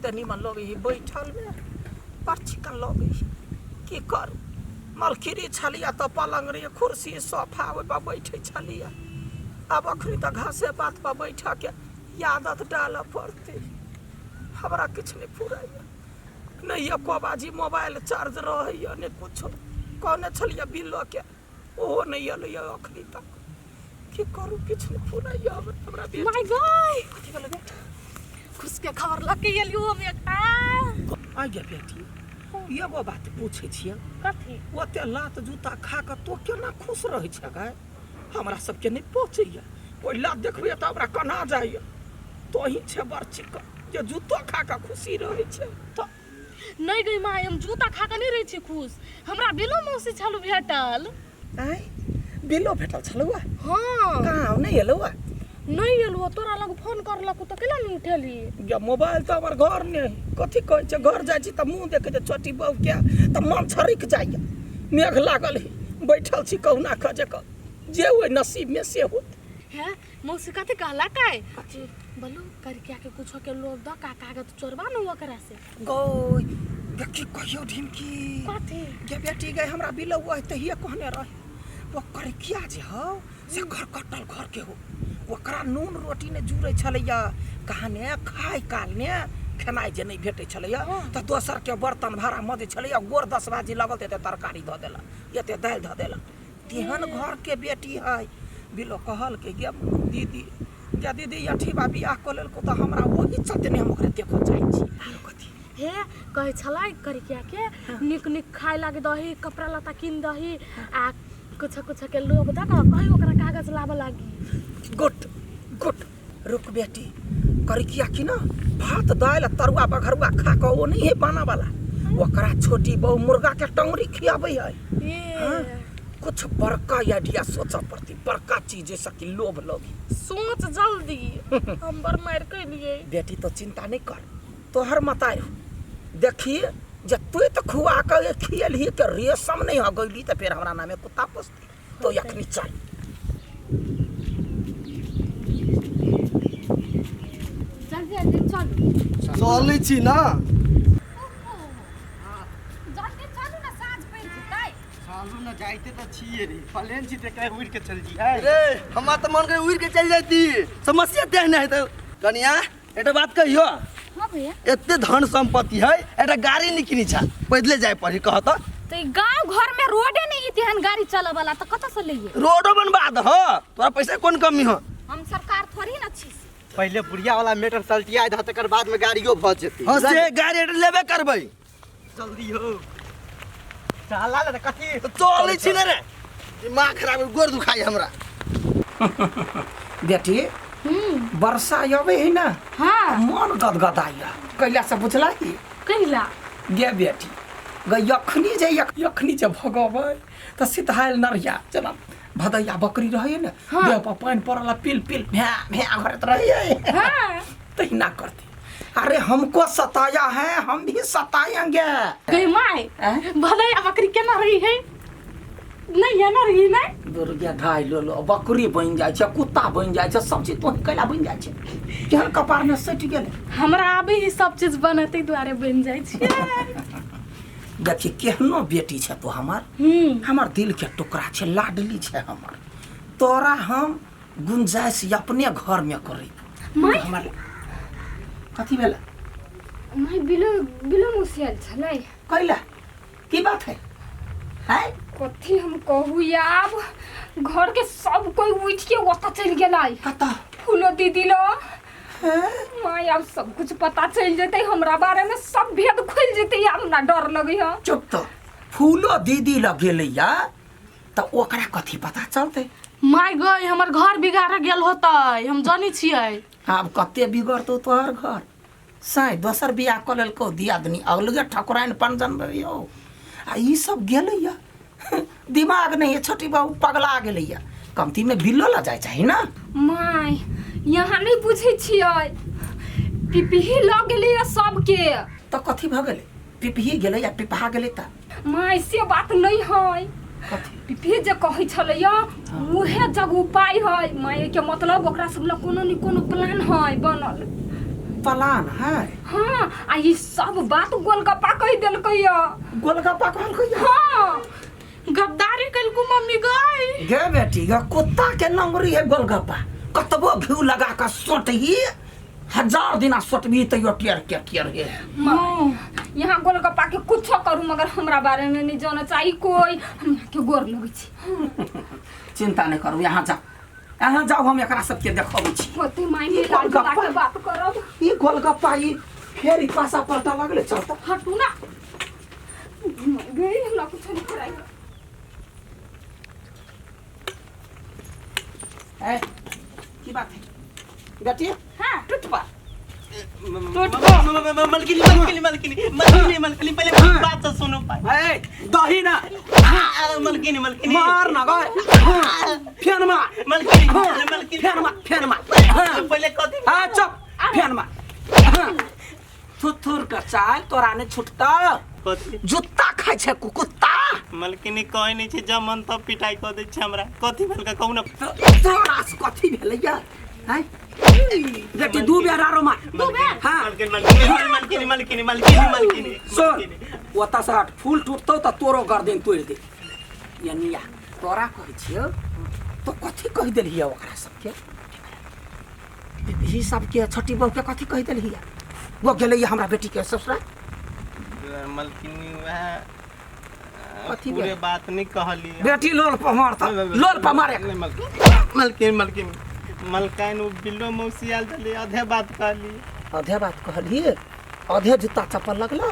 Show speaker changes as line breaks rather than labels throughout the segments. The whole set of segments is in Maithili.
कते नीमन लगै है बैठल में बड़ चिकन लगै है की करू मलखिरी छलियै तऽ पलङ्ग रहियै कुर्सी सोफा ओहिपर बैठै छलियै आब अखनी तऽ घासे पातपर बैठऽके आदत डालऽ पड़तै हमरा किछु नहि फुराइए नहि एको बाजी मोबाइल चार्ज रहैए नहि किछो कहने छलियै बिलोके ओहो नहि एलैए अखनी तक की करू किछु नहि फुराइए हमरा बेटी
माय गय
कथी भेलै बेटी
खुश के खबर लऽ के एलियो हम एकटा
आ गे बेटी एगो बात पूछै छियै
कथी
ओते लात जूता खा कऽ तो केना खुश रहै छै गाय हमरा सबके नहि पहुँचैया ओहि लात देखबै तऽ हमरा कना जाइया तोही छै बड़ चिकन जे जूतो खा कऽ खुशी रहै छै तऽ
नहि गई माय हम जूता खा कऽ नहि रहै छी खुश हमरा बिलो मौसी छलू भेटल
आँय बिलो भेटल छलौ
हँ
कहाँ नहि एलौ
नहि एलौ तोरा लग फोन करलक तऽ केना नहि उठेली
या मोबाइल तऽ हमर घर नहि है कथी कहै छै घर जाइ छी तऽ मुँह देखै छै छोटी बहूके तऽ मन छरकि जाइए मेघ लागल है बैठल छी कहुना कऽ जे कऽ जे ओहि नसीबमे से होत
हे मौसी कथी कहलक आइ बोलू करिया के कुछो के लोभ दऽ का कागज चोरबा न ओकरा से
गौ देखी कहियो ढिमकी
कथी
गे बेटी गए हमरा बिलौआ है तहिए कहने रहे ओ करिकिया जे हौ से घर कटल घर के हो ओकरा नून रोटी नहि जुड़ै छलैया कहाने खाय काल ने खेनाइ जे नहि भेटै छलैया तऽ दोसर के बर्तन भाड़ा मजै छलैया गोर 10 बाजी लगल तऽ एते तरकारी धऽ देलक एते दालि धऽ देलक तेहन घर के बेटी है बिलो कहलकै गे दीदी गे दीदी अठीबा बियाह कऽ लेलको तऽ हमरा ओही चलते नहि हम ओकरा देखऽ चाहै छी आरो कथी
हे कहै छलै करिया के नीक नीक खाय लागे दही कपड़ा लत्ता कीन दही आ कुछ कुछ के लोभ दऽ कऽ कही ओकरा कागज लाबऽ लागी
गुड गुड रुक बेटी करिकिया की ना भात दालि आ तरुआ बघरुआ खा कऽ ओ नहीं है बाना वाला ओकरा छोटी बहु मुर्गा के टंगरी खियाबै है
ए
हाँ? कुछ बड़का आइडिया सोचऽ पड़ती बड़का चीज जैसे कि लोभ लगी
सोच जल्दी हम बड़ मारि कैलियै
बेटी तो चिंता नहीं कर तोहर मताई देखी जे तू तऽ खुआ कऽ खियलही के रेशम नहीं हो गईली तऽ फेर हमरा नामे कुत्ता पोसती तो अखनी चल
जल्दी जल्दी चल
चलै छी ना
जल्दी चलू ना साँझ पड़ि जेतै
चलू ना जाइते तऽ छियै रे प्लेन छी तऽ उड़ि के चल जी है
रे हमरा तऽ मन करे उड़ के चल जाती समस्या तेहन है तऽ कनिया एकटा बात कहियो
हाँ भैया
एते धन संपत्ति है एकटा गाड़ी नहीं किनी छा पैदले जाए पड़ी कह तऽ
तो ई गांव घर में रोडे नहीं तेहन गाड़ी चले वाला तो कतऽ से लइए
रोडो बनवा दह तोरा पैसा कोन कमी हो
हम सरकार थोड़ी ना छी
पहिले बुढ़िया वाला मेटर सल्टिया दह तकर बाद में गाड़ियो भऽ जेतै
हाँ से गाड़ी एकटा लेबे करबै
जल्दी हो चला ले कथी
तऽ चलै छी ने रे दिमाग खराब है, गोर दुखाई हमरा
बेटी वर्षा अबै है ना
हाँ
मन गदगदाइया कैला से बुझला ही
कहिला
गे बेटी गे यखनी जे यखनी जे भगबै तऽ सिधायल नरिया जेना भदैया बकरी रहै ने
हाँ।
देह पर पानि पड़ल आ पिल पिल भ्या भ्या करैत रहै
हाँ
तहिना करती अरे हमको सताया है हम भी सताएंगे
गई माय
आँय?
भदैया बकरी केना रही है नहीं है ना रही नहीं
दुर्गा ढाई लो लो बकरी बनि जाइ छै कुत्ता बनि जाइ छै सब चीज तोही कैला बनि जाइ छै केहन कपार में सटि गेलै
हमरा आबे ही सब चीज बनते दुआरे बन जाइ छियै
देखी केहनो बेटी छै तो हमर हमर दिल के टुकड़ा छै लाडली छै हमर तोरा हम गुंजाइश अपने घर में करी
माय
हमर कथी भेला
माय बिलो बिलो मौसी आयल छलै
कैला की बात है है
कथी हम कहू आब घर के सब कोई उठ के ओतऽ चलि गेलै
कतऽ
फूलो दीदी लो माय आब सब कुछ पता चलि जेतै हमरा बारे में सब भेद खुलि जेतै आब हमरा डर लगै है
चुप तो फूलो दीदी लग गेलैया तऽ ओकरा कथी पता चलतै
माय गई हमर घर बिगाड़ गेल होतै हम जानी छियै
आब कते बिगड़तौ तोहर घर साँय दोसर बियाह कऽ लेलकौ दियादनी अलगे ठकुराइन पंजन रहियौ आ ई सब गेलैया दिमाग नहीं है छोटी बहू पगला गेलैया कमती में बिल्लो ल जाय चाही ना
माय यहाँ नहीं बुझै छियै पिपही लऽ गेलैया सबके
तऽ कथी भऽ गेलै पिपही गेलै या पिपहा गेलै तऽ
माय से बात नहीं है
कथी
पिपही जे कहै छलैया उहे जग उपाय है माय के मतलब ओकरा सब लग कोनो ने कोनो प्लान है बनल
पलान है।
हाँ, आ ई सब बात गोलगप्पा कहि देलकै या।
गोलगप्पा कहलकै या?
हाँ।
गद्दारी कलकू मम्मी गई।
गे बेटी गे, कुत्ता के नंगरी है गोलगप्पा, कतबो घी लगा के सोटही, हजार दिना सोटबी तैयो टेर के टेर हे।
माँ, यहाँ गोलगप्पा के कुछो करू मगर हमरा बारे में नहीं जाना चाहिए कोई, हमरा के गोर लगै छी।
चिंता नहीं करू, यहाँ जाओ, यहाँ जाओ, हम एकरा सबके देखबै छी।
होते माय मिला जुला के बात करब।
ई गोलगप्पा ई फेर ई पासा पलटा लगले, चल त
हटू ना गई, हमरा कुछो नहीं कराई।
ए की बात है बेटी?
हाँ।
टूट पा
मलकिनी मलकिनी मलकिनी मलकिनी मलकिनी पहले बात तो सुनो।
ए दही ना
मलकिनी मलकिनी
मार ना गए, फेन मार
मलकिनी मलकिनी
फेन मार, फेन मार
पहले कथी।
हां चुप, फेन मार थुथुर का चाल तोरा ने छुटता, जूता खाइ छै कुत्ता।
मलकिनी कहै नहीं छै, जब मन तब पिटाई क दै छै हमरा। कथी भेल का कहू ना?
तोरा से कथी भेलै या? हैं बेटी दू बेर आरो मार।
दू बेर?
हां।
मलकिनी मलकिनी मलकिनी मलकिनी मलकिनी मलकिनी
सुन, ओतऽ से हट, फूल टूटतौ त तोरो गर्दन तोड़ि दे। यनिया तोरा कहै छियौ तो कथी कहि देलही ओकरा सबके? ई सबके छोटी बहू के कथी कहि देलही? वो गेलै हमरा बेटी के ससुरा।
मलकिनी वएह
कथी
पूरे बात नहीं कहली
बेटी। लोल पर मारता, लोल पर मारे।
मलकिनी मलकिनी मलकाइन उ बिल्लो मौसी आयल छलै, आधे बात कहली।
आधे बात कहली, आधे जूता चप्पल लगलो,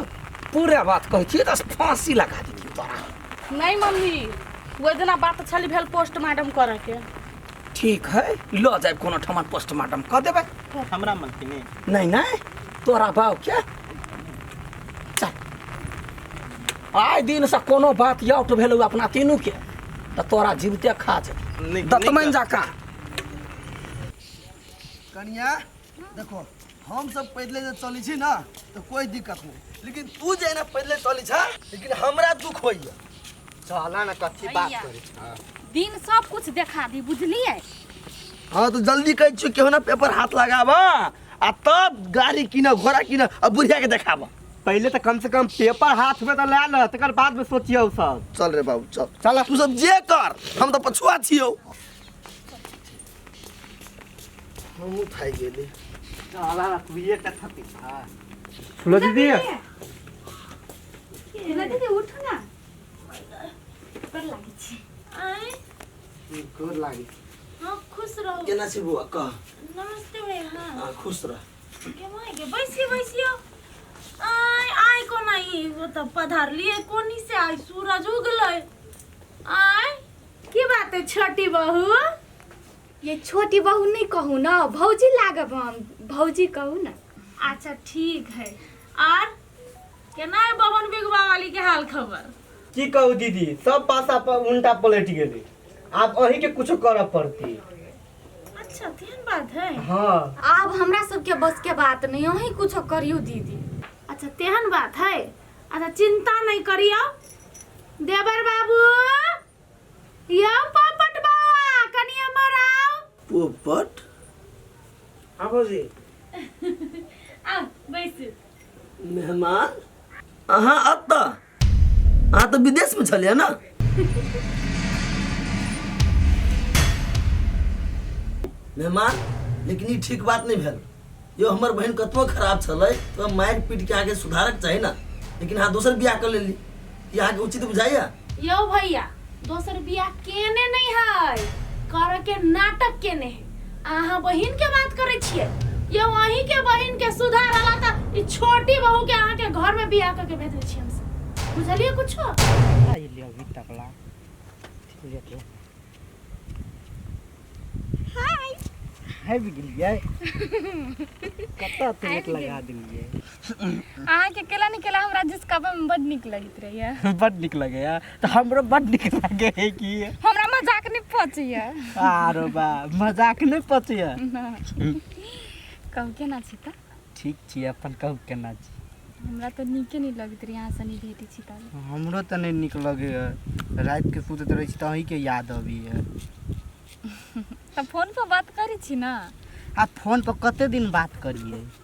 पूरे बात कहै छियै तऽ फांसी लगा देतियौ तोरा।
नहीं मम्मी, ओहि दिना बात छली भेल पोस्टमार्टम करे के।
ठीक है, ल जायब कोनो ठमन पोस्टमार्टम कऽ देबै
हमरा। मलकिनी
नहीं नहीं तोरा बाप के चल। आइ दिन से कोनो बात आउट भेलौ अपना तीनू के तऽ तोरा जीवते खा जेतै दतमनि जकाँ।
कनिया देखो, हम सब पैदले जे चलै छी ना तो कोई दिक्कत नहीं, लेकिन तू जे ना पैदले चलै छ, लेकिन हमरा दुख होइया।
चला ना कथी बात करै छ,
दिन सब कुछ देखा दी बुझलिए।
हाँ तो जल्दी कहै छी केहू ना पेपर हाथ लगाबा आ तब गाड़ी किन घोड़ा किन आ बुढ़िया के देखाबा।
पहले तो कम से कम पेपर हाथ में तो ला ल, तकर बाद में सोचियौ सब।
चल रे बाबू चल, चल तू सब जे कर, हम तो पछुआ छियौ। हमहूँ थाकि गेली।
चला ना तू ये कथा पीछा। सुनो दीदी,
सुनो दीदी उठू ना, पर लागै छी।
आय
गोर लागै।
हां खुश रहो।
केना छी बुआ कह?
नमस्ते भैया। हां
हां खुश रह।
के माय के बैसी बैसियो। आय आय कोना ई ओ त पधारलिए कोनी से आय सूरज उगलै। आय की बात है छोटी बहू?
ये छोटी बहू नहीं कहू ना, भौजी लागब हम, भौजी कहू ना।
अच्छा ठीक है। और केना है बबन बिगवा वाली के हाल खबर?
की कहू दीदी, सब पासा पर उल्टा पलट गेली, आब अही के कुछ करऽ पड़ती।
अच्छा तेहन बात है।
हाँ
आब हमरा सबके बस के बात नहीं, अही कुछ करियो दीदी।
अच्छा तेहन बात है। अच्छा चिंता नहीं करियो देवर बाबू। यो पोपट बाबा कनी हमर आओ।
पोपट?
हाँ भौजी
आओ बैसू।
मेहमान अहाँ अतऽ? अहाँ तऽ विदेश में छलियै ना? मेहमान लेकिन ई ठीक बात नहीं भेल। यो हमर बहन कतबो खराब छलै तो मारि पीट के आगे सुधारक चाही ना, लेकिन अहाँ दोसर बियाह कर लेली, ई अहाँके उचित बुझाइया?
यो भैया दोसर बियाह केने नहीं है, करे के नाटक केने है। अहाँ बहिन के बात करे छियै, यो अहीं के बहिन के सुधार अला त ई छोटी बहू के अहाँ के घर में बियाह करके भेजै छियै हमसब, बुझलियै कुछो?
अभी तकला ठीक है।
हाय
आबि गेलियै, कतऽ पेट लगा देलियै।
अहाँके केला नहीं केला हमरा जिसकाबा में बड नीक लगैत रहैया।
बड नीक लगैया तऽ हमरो बड नीक लागे है कि
हमरा मजाक नहीं पचैया।
आरो बा मजाक नहीं पचैया।
कहू केना छी तऽ?
ठीक छी, अपन कहू केना छी?
हमरा तऽ नीके नहीं लगैत रहै अहाँ से नहीं भेटै छी तब।
हमरो तऽ नहीं नीक लगैया, रातिके सुतैत रहै छी तऽ अहीँके याद अबैया।
तऽ फोन पर बात करै छी ना?
आ फोन पर कते दिन बात करियै?